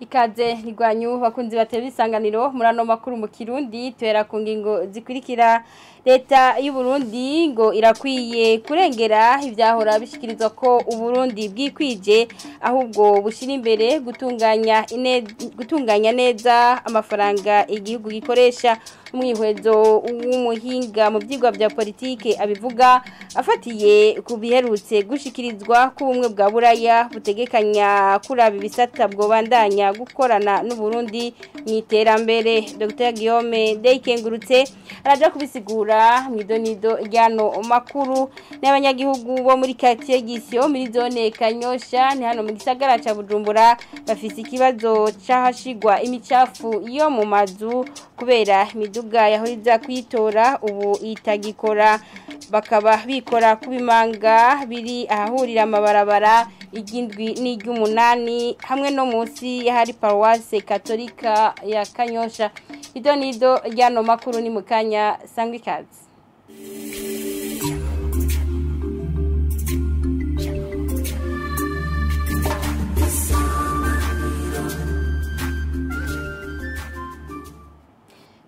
Ikaze nigwanyu bakunzi batebe isanganiro murano makuru mu Kirundi tuhera ku ngingo zikurikira. Leta y'u Burundi ngo irakwiye kurengera ivyahora bishikirizwa ko u Burundi bwikwije, ahubwo bushira imbere gutunganya neza amafaranga igihugu gikoresha. Umwihwezo w'umuhinga mu byigwa bya politike abivuga afatiye ku biherutse gushikirizwa ku bumwe bwa Buraya butegekanya kuraba ibisata bwobandanya gukorana n'u Burundi mu iterambere. Dr Guillaume Ndayikengurutse araja kubisigura mwidonido ryano makuru. N'abanyagihugu bo muri quartier Gisyo muri zone Kanyosha ni hano mu gisagara ca Bujumbura bafise ikibazo cahashigwa imicafu yo mu mazu kubera imiduga yahoriza kwitora ubu itagikora, bakaba bikora kubimanga biri ahahurira amabarabara igindwi n'iry'umunani hamwe no munsi hari paroisse katolika ya Kanyosha. Idonido ryano makuru ni mukanya sangwa ikaze.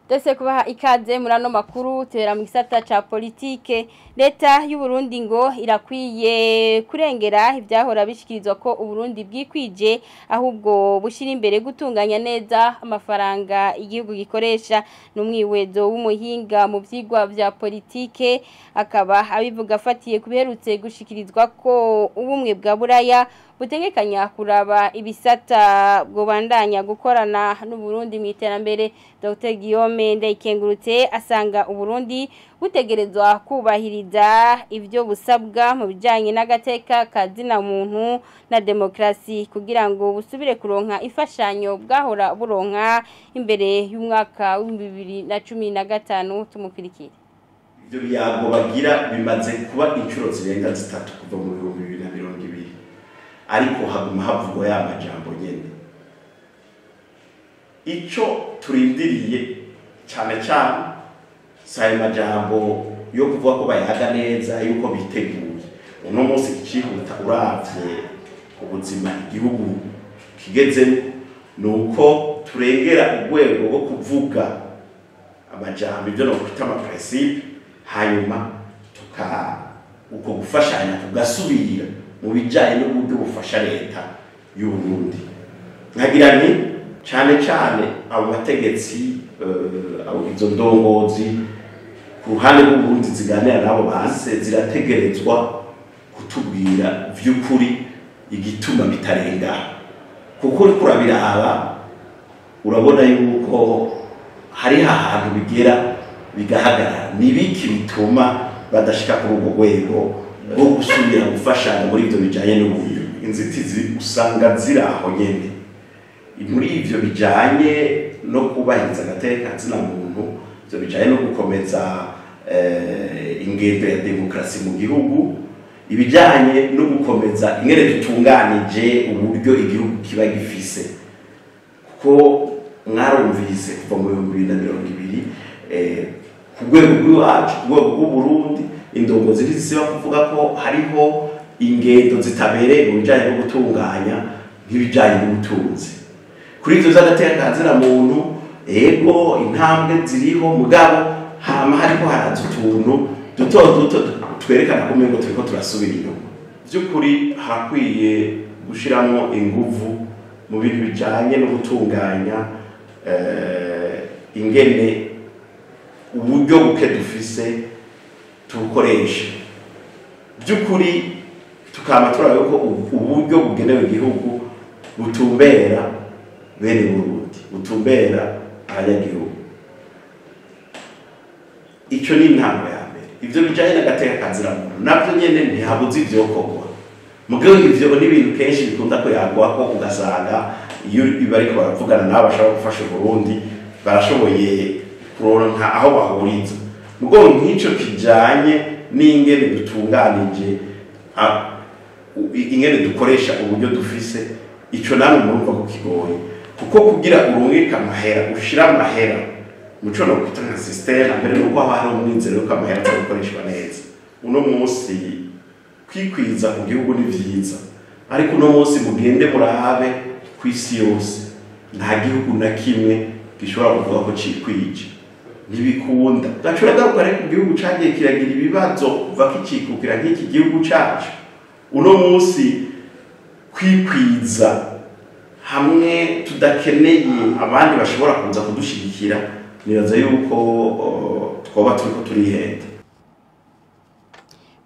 Dese kubaha ikaze murano makuru tuhera mu gisata ca politike. Leta y'u Burundi ngo irakwiye kurengera ivyahora bishikirizwa ko u Burundi bwikwije, ahubwo bushira imbere gutunganya neza amafaranga igihugu gikoresha. N'umwiwezo w'umuhinga mu vyigwa vya politike akaba abivuga afatiye kubiherutse gushikirizwa ko ubumwe bwa Buraya butegekanya kuraba ibisata bwobandanya gukorana n'u Burundi mu iterambere. Dr Guillaume Ndayikengurutse asanga u Burundi butegerezwa kubahiriza ivyo busabwa mu bijanye n'agateka kazina muntu na demokrasi kugira ngo busubire kuronka ifashanyo bwahora buronka imbere y'umwaka wa 2015. Tumukurikire. Ivyo biyago bagira bimaze kuba inshuro zirenga zitatu kuva mu 2020, ariko haguma havugwa ya majambo nyene. Ico turindiriye cyane cyane sayo majambo yo kuvuga ko bayaga neza yuko biteguye. Uno munsi ikihuta uravye ubuzima igihugu kigezemo nuko turengera urwego rwo kuvuga amajambo ibyo no kwita ama principe, hanyuma tuka uko gufashanya tugasubira mu bijanye n'uburyo bufasha leta y'u Burundi. Nkagira nti cyane cyane abo bategetsi abo izo ndongozi ku ruhande rw'Uburundi ziganira nabo base zirategerezwa kutubwira vy'ukuri igituma bitarenga, kuko uriko urabiraba urabona yuko hari ahantu bigera bigahagarara. Nibiki bituma badashika kuri urwo rwego rwo gusubira gufashanya muri ivyo bijanye n'uburyo? Inzitizi usanga ziri aho nyene muri ivyo bijanye no kubahiriza agateka kazina muntu, ivyo bijanye no gukomeza ingendo ya demokrasi mu gihugu, ibijanye no gukomeza ingene dutunganije uburyo igihugu kiba gifise. Kuko mwarumvise kuva mu 2020 ku rwego rw'iwacu, ku rwego rw'u Burundi, indongozi ntizisiba kuvuga ko hariho ingendo zitabereye mu bijanye no gutunganya nk'ibijanye n'ubutunzi. Kuri ivyo vy'agateka kazina muntu, ego intambwe ziriho, mugabo hama hariko haraza utuntu duto duto twerekana ko umengo turiko turasubira inyuma. Vy'ukuri harakwiye gushiramwo inguvu mu bintu bijanye no gutunganya ingene uburyo buke dufise tubukoresha. By'ukuri tukaba turaba ko uburyo bugenewe igihugu butumbera bene Burundi, butumbera abanyagihugu. Ico ni intambwe ya mbere. Ivyo bijanye n'agateka kazina muntu navyo nyene ntihabuze ivyokorwa. Mugabo ivyo ni ibintu kenshi bikunda kuyagwa ko ugasanga iyo bariko baravugana nabo bashaka gufasha Burundi barashoboye kuronka aho bahuriza. Mugabo nk'ico kijanye n'ingene dutunganije ingene dukoresha uburyo dufise, ico namwe murumva ko kigoye, kuko kugira urungika amahera ushira amahera muco no kwita nka system mbere nuko haba hari umwizero yuko amahera akoreshwa neza. Uno munsi kwikwiza ku gihugu ni vyiza, ariko uno munsi mugende murabe kw'isi yose Nta gihugu na kimwe gishobora kuvuga ko cikwije, ntibikunda. Gacura garuka rero ku gihugu cagiye kiragira ibibazo kuva kicikukira nk'iki gihugu cacu. Uno munsi kwikwiza hamwe tudakeneye abandi bashobora kuza kudushigikira, nibaza yuko twoba turiko turihenda.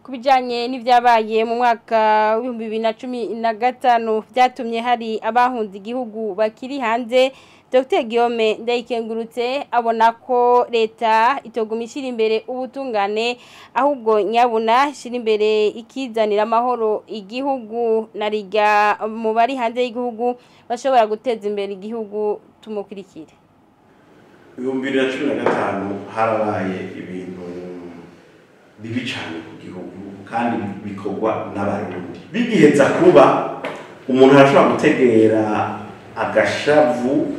Ku bijyanye n'ibyabaye mu mwaka wa 2015 byatumye hari abahunze igihugu bakiri hanze, Dr Guillaume Ndayikengurutse abona ko leta itoguma ishyira imbere ubutungane, ahubwo nyabuna ishyira imbere ikizanira amahoro igihugu, na rijya mu bari hanze y'igihugu bashobora guteza imbere igihugu. Tumukurikire. 2015 harabaye ibintu bibi cyane ku gihugu kandi bikorwa n'Abarundi. Bigiheza kuba, umuntu arashobora gutegera agashavu,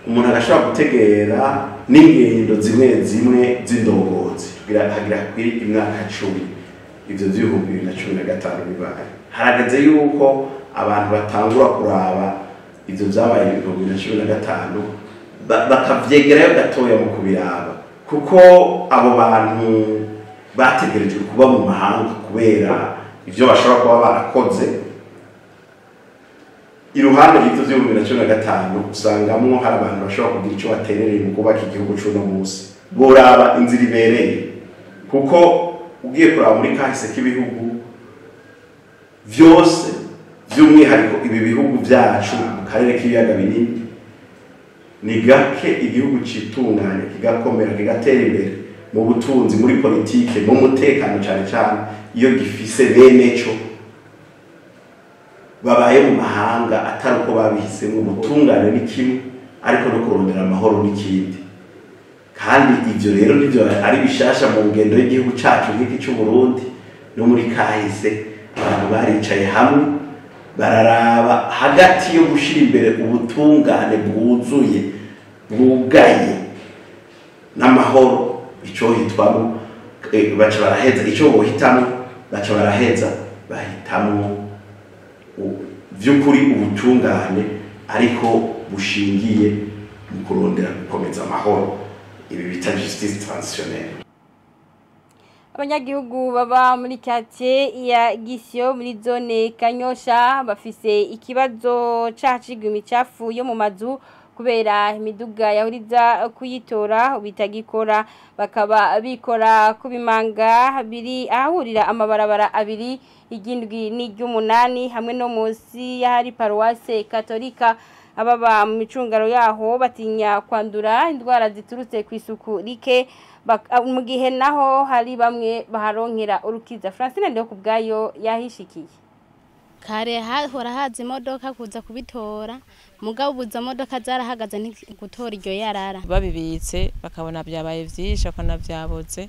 umuntu agashobora gutegera n'ingendo zimwe zimwe z'indongozi. Hagira kuri imyaka 10 ivyo v'2015 bibaye. Harageze yuko abantu batangura kuraba ivyo vyabaye 2015, bakavyegerayo gatoya mu kubiraba, kuko abo bantu bategerejwe kuba mu mahanga kubera ivyo bashobora kuba barakoze. Iruhande y'ivyo v'2015, usangamwo hari abantu bashobora kugira ico baterereye mu kubaka igihugu c'uno munsi. Boraba inzira ibereye, kuko ugiye kuraba muri kahise k'ibihugu vyose, vy'umwihariko ibi bihugu vyacu mu karere k'ibiyaga binini, ni gake igihugu citunganya kigakomera, kigatera imbere mu butunzi, muri politike, mu mutekano, cane cane iyo gifise bene co babaye mu mahanga atari uko babihisemo. Ubutungane ni kimwe, ariko no kurondera amahoro n'ikindi. Kandi ivyo rero nivyo ari bishasha mu ngendo y'igihugu cacu nk'iki c'u Burundi. No muri kahise abantu baricaye hamwe bararaba hagati yo gushira imbere ubutungane bwuzuye bwugaye n'amahoro ico hitwamo, baca baraheza ico bohitamwo, baca baraheza bahitamwo vy'ukuri ubutungane, ariko bushingiye mu kurondera gukomeza amahoro, ibi bita justice transitionnelle. Abanyagihugu baba muri quartier ya Gisyo muri zone Kanyosha bafise ikibazo cacigwa imicafu yo mu mazu kubera imiduga yahuriza kuyitora bitagikora, bakaba bikora kubimanga biri ahahurira amabarabara abiri, iry'indwi n'iry'umunani, hamwe no munsi y'ahari paruwase katolika. Ababa mu micungaro yaho batinya kwandura indwara ziturutse ku isuku rike, mu gihe naho hari bamwe baharonkera urukiza. Francine Ndiho kubwayo yahishikiye. Kare hahora haza imodoka kuza kubitora, mugabo ubu izo modoka zarahagaze gutora iryo yarara. Babibitse bakabona byabaye vyinshi, bakabona vyaboze,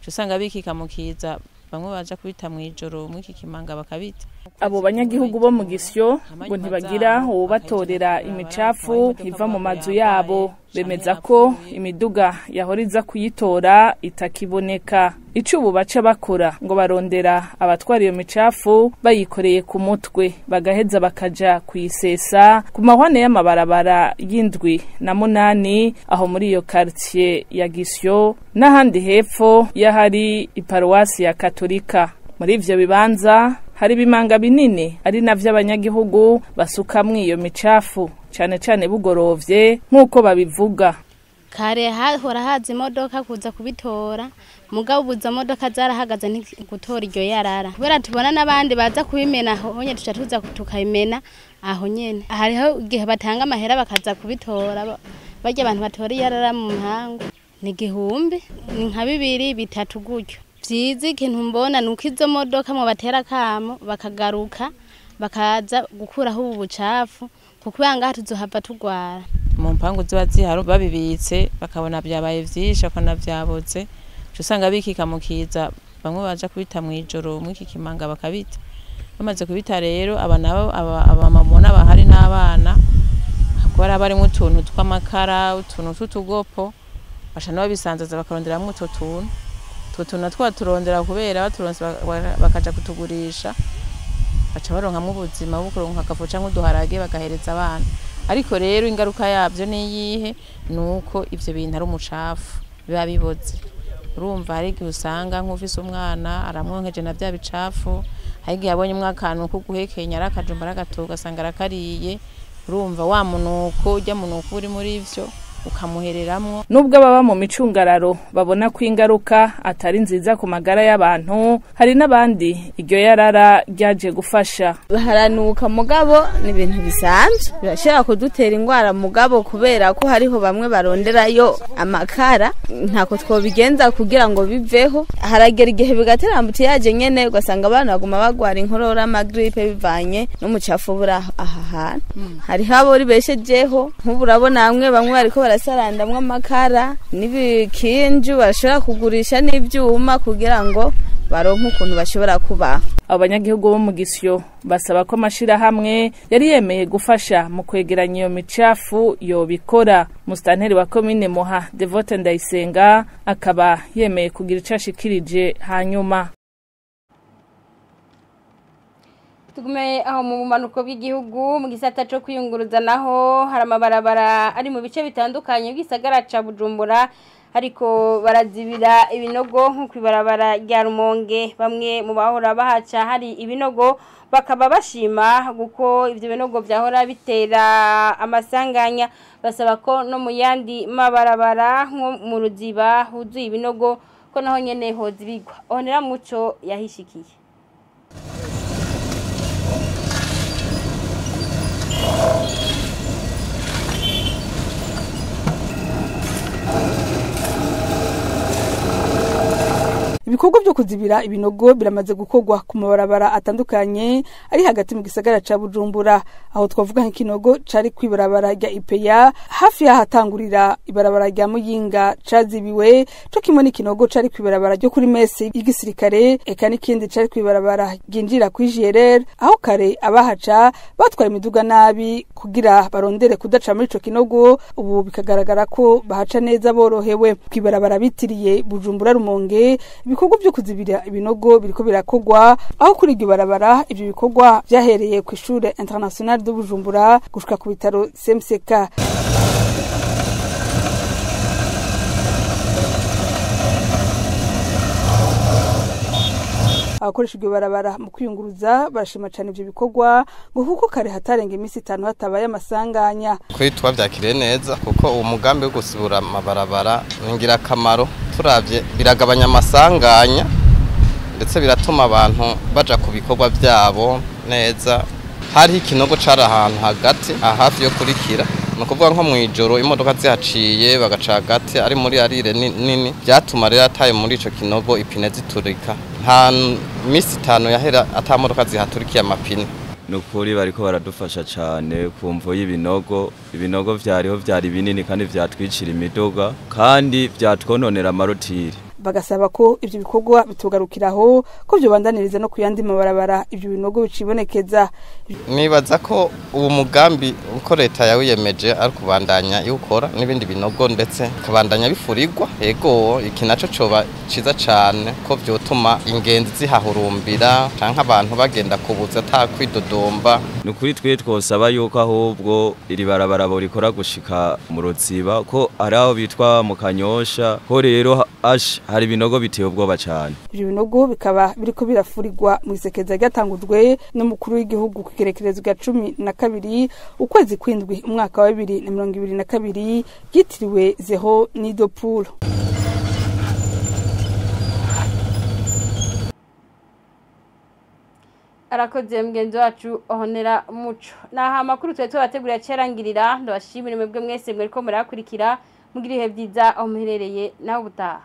uca usanga bikika mu kiza, bamwe baja kubita mw'ijoro mw'iki kimanga bakabita. Abo banyagihugu bo mu Gisyo ngo ntibagira uwubatorera imicafu iva mu mazu yabo. Bemeza ko imiduga yahora iza kuyitora itakiboneka. Ico ubu baca bakora, ngo barondera abatwara iyo micafu bayikoreye ku mutwe, bagaheza bakaja kuyisesa ku mahwane y'amabarabara y'indwi na munani aho muri iyo quartier ya Gisyo n'ahandi hepfo y'ahari iparuwasi ya Katolika. Muri ivyo bibanza hari ibimanga binini, ari navyo abanyagihugu basukamwo iyo micafu, cane cane bugorovye nk'uko babivuga. Kare hahora haza imodoka kuza kubitora, mugabo ubu izo modoka zarahagaze gutora iryo yarara. Kubera tubona n'abandi baza kubimena aho nyene, tuca tuza tukabimena aho nyene. Hariho igihe batanga amahera bakaza kubitora, barya abantu batora iyarara mu mpangu, ni 1000, ni nka 2, 3 gutyo. Vyiza ikintu mbona ni uko izo modoka mu batera akamo bakagaruka bakaza gukuraho ubu bucafu, kuko ngaha tuzohava tugwara. Mu mpangu ziba zihari, babibitse bakabona byabaye vyinshi, bakabona vyaboze, uca usanga bikika mu kiza, bamwe baja kubita mw'ijoro mw'iki kimanga bakabita. Bamaze kubita rero, aba nabo abamama bahari n'abana, kuko haba harimwo utuntu tw'amakara, utuntu tw'utugopo, baca nabo babisanzaza bakaronderamwo utwo tuntu. Utwo tuntu natwo baturondera kubera baturonse bakaja kutugurisha, baca baronkamwo ubuzima bwo kuronka agafu canke uduharage bagahereza abana. Ariko rero ingaruka yabyo ni iyihe? Nuko ivyo bintu ari umucafu biba biboze. Urumva hari igihe usanga nk'ufise umwana aramwonkeje na bya bicafu, hari igihe abonye umwakantu ko guhekenya ari akajumba aragatoga asanga arakariye. Urumva wa munuko ujya munuko uri muri ivyo ukamuhereramwo. Nubwo ababa mu micungararo babona ko ingaruka atari nziza ku magara y'abantu, hari n'abandi iryo yarara ryaje gufasha. Haranuka mugabo ni ibintu bisanzwe birashobora kudutera ingwara mugabo, kubera ko hariho bamwe baronderayo amakara, ntako twobigenza kugira ngo biveho. Haragera igihe bigatera ambutiyaje nyene, ugasanga abana baguma bagwara inkorora, amagripe bivanye n'umucafu buri aha hantu. Hariho abo ribeshejeho, nk'ubu urabona bamwe bariko barasarandamwo amakara n'ibikinju, bashobora kugurisha n'ivyuma kugira ngo baronke ukuntu bashobora kubaho. Abanyagihugu bo mu Gisyo basaba ko amashirahamwe yari yemeye gufasha mu kwegeranya iyo micafu yobikora. Mustanteri wa komine Muha Devote Ndayisenga akaba yemeye kugira ico ashikirije hanyuma. Tugume aho mu bumanuko bw'igihugu mu gisata cyo kwiyunguruza, naho hari amabarabara ari mu bice bitandukanye by'isagara ca Bujumbura ariko barazibira ibinogo, nko kwibarabara rya Rumonge. Bamwe mu bahora bahaca hari ibinogo bakaba bashima guko ivyo binogo vyahora bitera amasanganya. Basaba ko no mu yandi mabarabara nko mu Ruziba huzuye ibinogo ko naho nyene hozibigwa. Onera Muco yahishikiye. Ibikorwa byo kuzibira ibinogo biramaze gukorwa ku mabarabara atandukanye ari hagati mu gisagara ca Bujumbura, aho twavuga nk'ikinogo cari kwibarabara rya Ipeya hafi yahatangurira ibarabara rya Muyinga cazibiwe, co kimwe n'ikinogo cari kwibarabara ryo kuri mese y'igisirikare, eka n'ikindi cari kwibarabara ryinjira kuri GRR, aho kare abahaca batwara imiduga nabi kugira barondere kudaca muri ico kinogo. Ubu bikagaragara ko bahaca neza borohewe. Kwibarabara bitiriye Bujumbura Rumonge, ibikorwa byo kuzibira ibinogo biriko birakogwa, aho kuri iryo barabara ivyo bikorwa vyahereye ku ishure International de Bujumbura gushika ku bitaro CMCK. Abakoresha iryo barabara mu kwiyunguruza barashima cane ivyo bikorwa, ngo kuko kare hatarenga iminsi 5 hatabaye amasanganya. Kuri twavyakiriye neza kuko uwo mugambi wo gusibura amabarabara ni ingirakamaro, turavye biragabanya amasanganya ndetse biratuma abantu baja ku bikorwa vyabo neza. Hariho ikinogo cari ahantu hagati hafi yo kurikira, ni ukuvuga nko mw'ijoro imodoka zihaciye bagaca hagati ari muri arire nini, vyatuma rero ataye muri ico kinogo ipine ziturika. Nta misi 5 yahera ata modoka zihaturikiye amapine. Nukuri bariko baradufasha cane ku mvo y'ibinogo. Ibinogo vyariho vyari binini kandi vyatwicira imiduga kandi vyatwononera amarotiri. Bagasaba ko ivyo bikorwa bitugarukiraho, ko byo bandaniriza no kuyandi mabarabara ivyo binogo bicibonekeza. Nibaza ko uwo mugambi uko leta yawiyemeje ari kubandanya iwukora n'ibindi binogo ndetse kabandanya bifurirwa. Yego iki naco coba ciza cane ko vyotuma ingenzi zihahurumbira canke abantu bagenda kubuza ata kwidodomba. Nukuri twe twosaba yuko ahubwo iri barabara borikora gushika mu Ruziba, ko ari aho bitwa mu Kanyosha, ko rero ash hari ibinogo biteye ubwoba cyane. Ibyo binogo bikaba biriko birafurirwa mu isekeza ryatangujwe n'umukuru w'igihugu ku kigerekerezo rya 12 ukwezi kwindwi umwaka wa 2022 ryitiriwe Zero Nido Pool. Arakoze mgenzi wacu Honera Muco. Naha amakuru twe tubategurira cerangirira, ndabashimire mwebwe mwese mweriko murakurikira, mugira ibihe byiza aho muherereye naho ubutaha.